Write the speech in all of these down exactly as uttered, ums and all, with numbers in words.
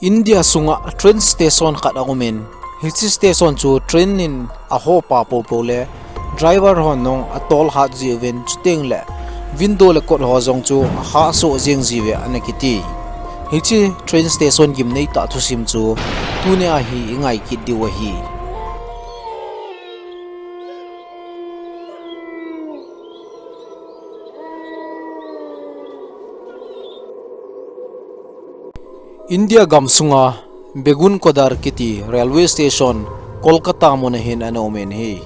India sunga train station khat aumin, hiche station chu train in ahopa popo le driver hon jong atol hat jiuvin, chuteng le window le kot ho jong chu ahahsoh jeng jiuve ana kiti. Hiche train station gimnei tah thusim chu tunia hi ingai kit diu ahi. India gamsunga Begunkodar kiti railway station Kolkata muna hin ana umin ahi.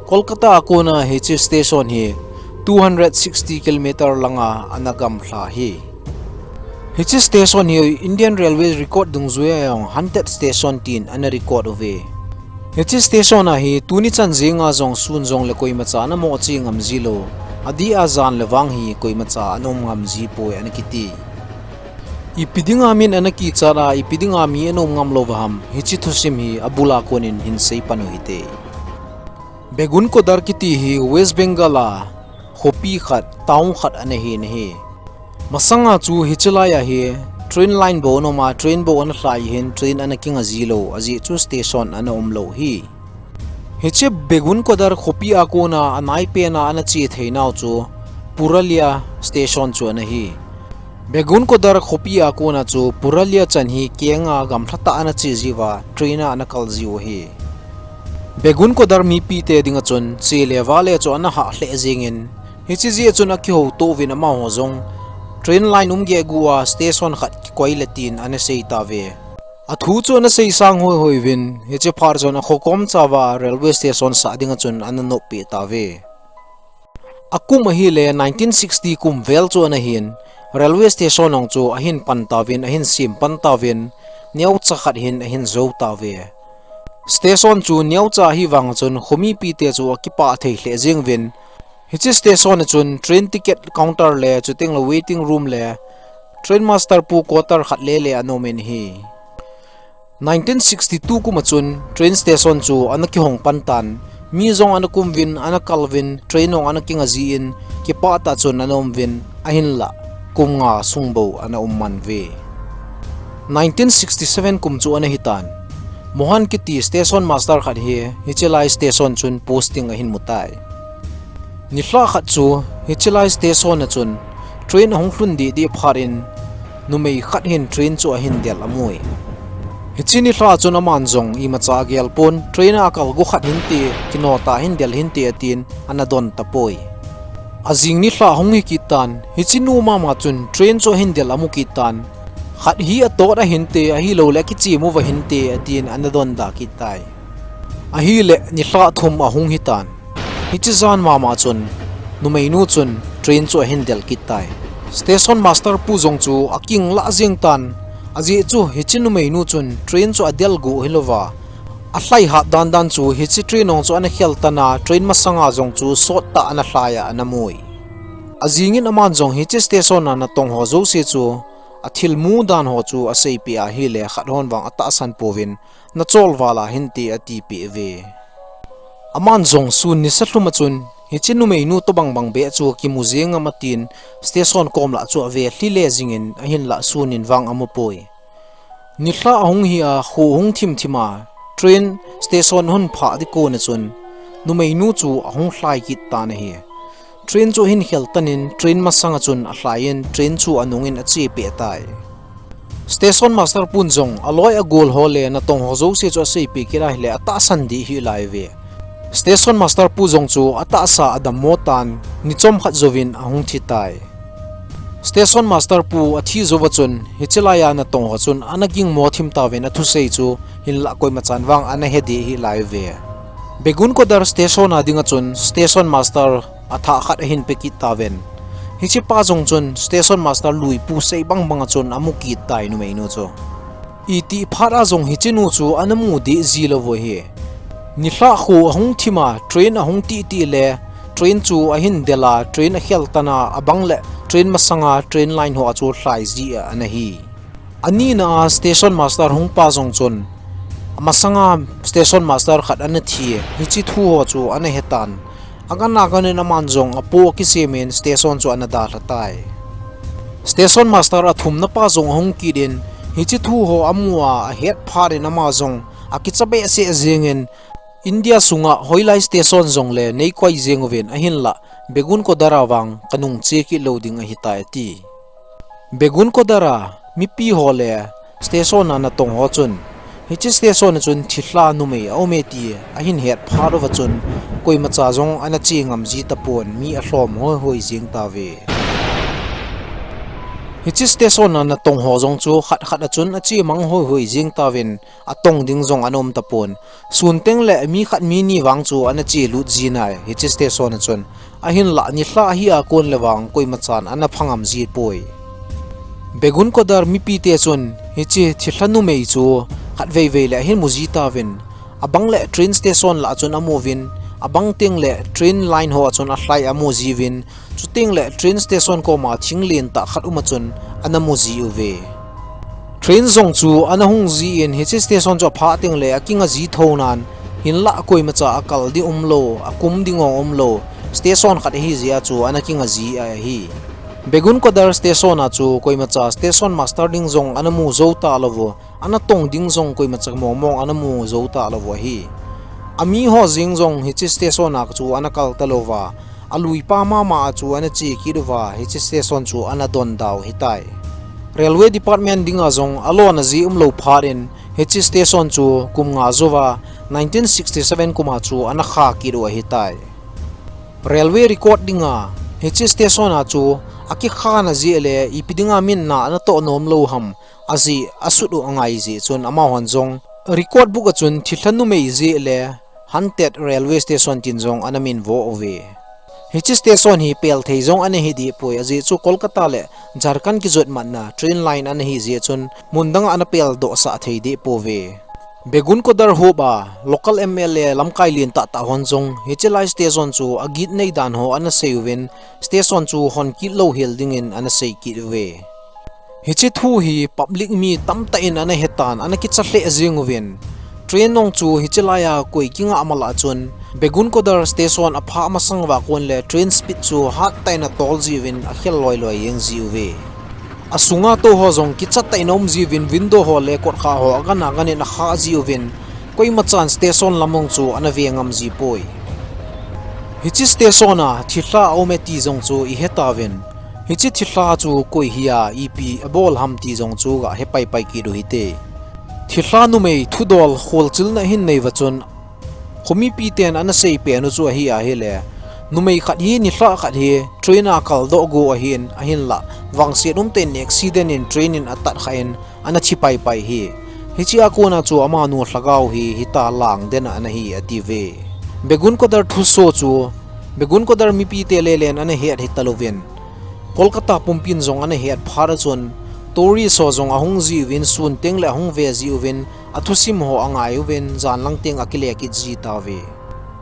Kolkata a kona hiche station hi two hundred sixty kilometer langa ana gamlha ahi. Hiche station hi Indian Railway record dungjuiya jong haunted station tin ana record uve. Hiche station a hi tuni chan jenga jong sun jongle koimacha ana moh che ngam jilou. Adeh a jan le vang hi koimacha ana um ngam jipoi ana kiti. Ipi dinga min ana kichat a, ipi dinga mi ana um ngam louva ham, hiche thusim hi abula konin hin seipan u hite. Begunkodar kiti hi West Bengal a khopi khat, town khat ana hin ahi. Masanga chu hiche laiya hi train line bou ana um a, train bou ana lhai hin train ana kinga jilou, ajeh chu station ana umlou ahi. Hiche Begunkodar khopi a kona anaipen a ana che theinau chu Purulia station chu ana hi. Begunkodar khopi a kona chu Purulia chan hi kenga gamlha tah ana che jiuva train a ana kal jiu ahi. Begunkodar mipite dinga chun che le vale chu ana hah lheh jengin, hiche jeh chun akihouto uvin amaho jong train line um gegu a station khat kikoi le tin ana sei tauve. Athu chu ana sei sang hoihoi uvin, hiche phat chun akhokom chauva railway station sah dinga chun ana noppeh tauve. Akum ahile nineteen sixty kum vel chu ana hin, railway station jong chu ahin pan tauvin, ahin sem pan tauvin, neocha khat hin ahin jou tauve. Station chu neocha ahivanga chun khomipite chu akipah thei lheh jeng uvin, hiche station a chun train ticket counter le, chuteng le waiting room le, train master pu quarter khat lele ana umin ahi. Nineteen sixty-two kum a chun train station chu ana kihong pan tan, mi jong ana kum uvin, ana kal uvin, train jong ana kinga jin, kipah tah chun ana um uvin, ahinlah kum nga sung bou ana um man uve. Nineteen sixty-seven kum chu ana hitan, Mohan kiti station master khat hi hiche lai station chun posting ahin mu tai. Nilhah khat chu hiche lai station a chun train ahung lhun deh deh phat in numei khat hin train chu ahin del amui. Hiche nilhah chun aman jong imacha agel pon, train a akal gu khat hinte, kino tah hin del hinte atin ana don tapoi. Ajing nilhah ahung hi kit tan, hiche nu mama chun train chu ahin del amu kit tan, khat hi atot ahinte, ahilouleh akichem uva hinte atin ana donda kit tai. Ahile nilhah thum ahung hitan. Hiche jan mama chun numeinu chun train chu ahin del kit tai. Station master pu jong chu aking lah jeng tan, ajeh chu hiche numeinu chun train chu adel gu hilouva, alhai hat dandan chu hiche train jong chu ana khel tan a, train masanga jong chu sot tah ana lhai a ana mui. Ajingin aman jong hiche station a natong ho jouse chu athilmu dan ho chu aseipeh ahile khat hon vang atahsan pouvin, nachol val a hinte atipeh uve. Aman jong sun nisa lhum a chun hiche numeinu tobang bang beh chu kimu jeng am atin station kom lah chu ave lhile jingin ahinlah sun in vang amu poi. Nilhah ahung hi a, kho ahung thim thim a, train station ahung phah ding kon a chun numeinu chu ahung lhai kit tan ahi. Train chu ahin khel tan in train masanga chun alhai in train chu anung in ache peh tai. Station master pun jong aloi agol ho le natong ho jouse chu aseipeh kit ahile atahsan dih hih lai uve. Station master pu jong chu atahsa adammo tan, ni chomkhat jouvin ahung thi tai. Station master pu athi jouva chun hiche laiya natong ho chun ana gingmo thim tauvin athusei chu hinlah koimachan vang ana he dih hih lai uve. Begunkodar station a dinga chun station master athah khat ahin pe kit tauvin, hichepa jong chun station master lui pu sei bang banga chun amu kit tai numeinu chu. Itih phat a jong hiche nu chu ana mu dih ji lou u ahi. Nilhah kho ahung thim a, train ahung titi le train chu ahin del a, train akhel tan a, abang le train masanga train line ho a chu lhai ji a ana hi. Anina a station master hung pa jong chun amasanga station master khat ana thi, hiche thu ho chu ana he tan. Akan akan in aman jong apo akisemin station chu ana dalha tai. Station master athumna pa jong ahung kit in, Hiche thu ho amu a ahet phat in ama jong akicha behseh jeng in, India sunga hoilai station jong le neikoi jeng uvin, ahinlah Begunkodar a vang kanung che kit lou ding ahitai ati. Begunkodar a mipi ho le station a natong ho chun, hiche station a chun thilha numei aume ti ahin het phat uva chun, koimacha jong ana che ngam ji tapon, mi alhom hoihoi jeng tauve. Hiche station a natong ho jong chu khat khat a chun ache mang hoihoi jeng tauvin, atong ding jong ana um tapon. Sun teng le mi khat mi ni vang chu ana che lut ji nai hiche station a chun. Ahinlah nilhah hi a kon le vang koimachan ana pha ngam ji poi. Begunkodar mipite chun hiche thilha numei chu khatvei vei le ahin mu ji tauvin, abang le train station lah a chun amu uvin, abang teng le train line ho a chun alhai amu ji uvin, chuteng le train station koma thing lentah khat um a chun ana mu ji uve. Train jong chu ana hung ji in, hiche station chu aphah teng le akinga ji tho nan, hinlah koimacha akal ding umlou, akum ding jong umlou, station khat ahi jeh a chu ana kinga ji ahi. Begunkodar station a chu koimacha station master ding jong ana mu jou talou u, ana tong ding jong koimacha mong mong ana mu jou talou u ahi. Ami ho jeng jong hiche station a chu ana kal talou va, aluipa mama a chu ana che kit uva, hiche station chu ana don dau hitai. Railway Department dinga jong alona ji umlou phat in, hiche station chu kum nga jouva, nineteen sixty seven kum a chu ana kha kit u ahitai. Railway record dinga hiche station a chu akikhana jeh le ipi dinga min na ana toh nom lou ham, ajeh asut u angai jeh chun amahon jong record book a chun thilha numei jeh le Haunted Railway Station tin jong ana min vo uve. Hiche station hi pel thei jong ana hi deh poi, ajeh chu Kolkata le Jharkhand kijot matna train line ana hi jeh chun mun dang a ana pel doh sah thei deh pouve. Begunkodar huop a local M L A lamkai lentah tah hon jong hiche lai station chu agit nei dan ho ana sei uvin, station chu hon kit lou hel dingin ana sei kit uve. Hiche thu hi public mi tamtah in ana hetan, ana kicha lheh jeng uvin. Train jong chu hiche lai a koi kingah mala chun, Begunkodar station aphah masang uva kon le train speed chu hattah in atol ji uvin akhel loi loi jeng ji uve. Asunga tou ho jong kicha tah in aum ji uvin, window ho le kotkha ho agan agan in akhah ji uvin, koimachan station lam jong chu ana ve ngam ji poi. Hiche station a thilha aume ti jong chu ihe tauvin. Hiche thilha chu koi hi a ipi abol ham ti jong chu ga he pai pai kit u hite. Thilha numei thudol kholchilna hin nei uva chun, khomipi ten ana sei pen u chu ahi ahile, numei khat hi nilhah khat hi train a kal doh go ahin, ahinlah vangset umtah in accident in train in atat kha in, ana thi pai pai hi. Hiche a kona chu amanu lhagao hi hita lang den a ana hi ati uve. Begunkodar thuso chu Begunkodar mipite lelen ana het hita louvin, Kolkata pumpin jong ana het phat a chun, tourist ho jong ahung ji uvin, sun teng le ahung ve ji uvin, athusim ho angai uvin, jan lang teng akile kit ji tauve.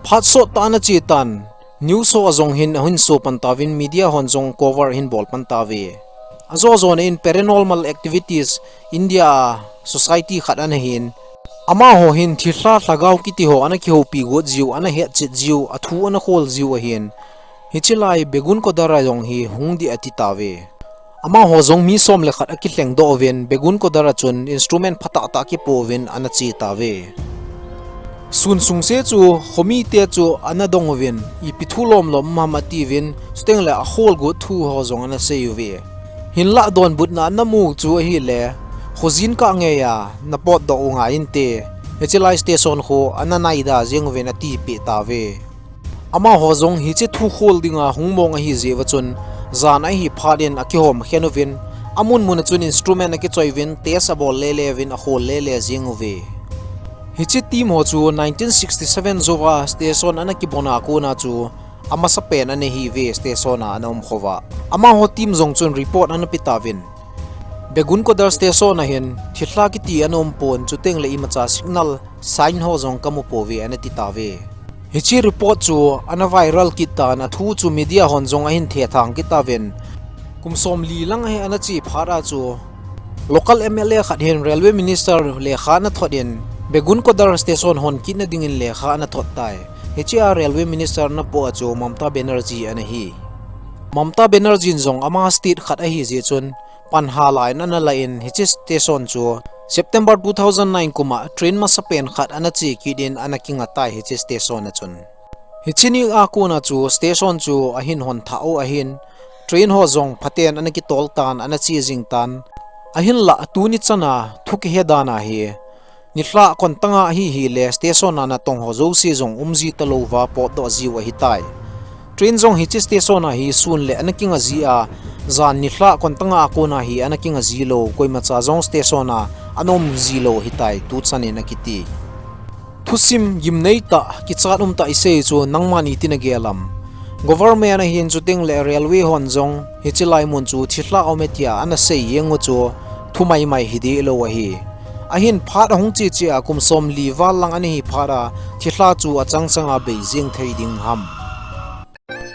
Phat sot tah ana che tan, news ho a jong hin ahin so pan tauvin, media hon jong cover ahin bol pan tauve. Ajo jona in Paranormal Activities India a society khat ana hin, amaho hin thilha lhagao kiti ho ana kihoupi got jiu, ana hetchet jiu, athu ana khol jiu ahin. Hiche lai Begunkodar a jong hi hung ding ati tauve. Amaho jong mi som le khat akilheng doh uvin, Begunkodar a chun instrument phatah tah akipo uvin ana che tauve. Sun sungse chu khomite chu ana dong uvin, ipi thu lom lom um ham ati uvin, chuteng le akhol got thu ho jong ana sei uve. Hinlah donbutna ana mu chu ahile, khojin kah ngei a napot doh u ngai inte, hiche lai station khu ana naida jeng uvin ati peh tauve. Amaho jong hiche thu khol dinga hung mong ahi jeh uva chun, jan ahi phat in akihom khen uvin, amun mun a chun instrument akichoi uvin, test abol lele uvin, akhol lele jeng uve. Hiche team ho chu nineteen sixty seven jouva station ana kibona kona chu amasapen ana hi uve, station a ana um khova. Amaho team jong chun report ana pe tauvin, Begunkodar station a hin thilha kiti ana um pon, chuteng le imacha signal sign ho jong kamu pouve ana ti tauve. Hiche report chu ana viral kit tan, athu chu media hon jong ahin thethang kit tauvin. Kum somli lang hi ana che phat a chu, local M L A khat hin railway minister lekha ana thot in, Begunkodar station hon kitna dingin lekha ana thot tai. Hiche a railway minister ana po a chu Mamta Banerjee ana hi. Mamta Banerjee in jong ama state khat ahi jeh chun, pan halai in ana la in hiche station chu September two thousand nine kum a train masapen khat ana che kit in ana kinga tai hiche station a chun. Hiche ni a kona chu station chu ahin hon thah u ahin, train ho jong phaten ana kitol tan, ana che jing tan. Ahinlah tuni chan a thu kihe dan ahi, nilhah kontanga hi hile station a natong ho jouse jong um ji talou va potdoh jiu ahitai. Train jong hiche station a hi sun le ana kinga ji a, jan nilhah kontanga a kona hi ana kinga ji lou, koimacha jong station a ana um ji lou ahitai, tuchan in akiti. Thusim gimnei tah, kichat um tah isei chu nangman iti nagel am? Government ahin chuteng le railway hon jong hiche lai mun chu thilhah aume tia ana sei jeng u chu thu maimai hi deh lou ahi. Ahin phat ahung che che a kum somli val lang ana hi phat a thilhah chu achang chang a bei jeng thei ding ham?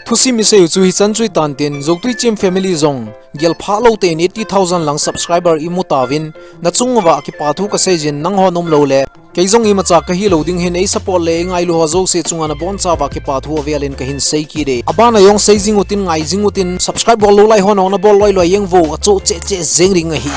Thusim isei u chu hichan chu hitan tin, Jotui Chem family jong gel phah lou tah in eighty thousand lang subscriber imu tauvin, nachung uva kipa thu kasei jin, nanghon um lou le kei jong imacha kahi lou ding hin, ei support le ei ngailu ho jouse chunga nabonchauva kipa thu avel in kahin sei kit e. Aban a jong sei jing utin, ngai jing utin, subscribe bol lou lai hon jong nabol loi loi jeng vo, achoh cheh cheh jeng ding ahi.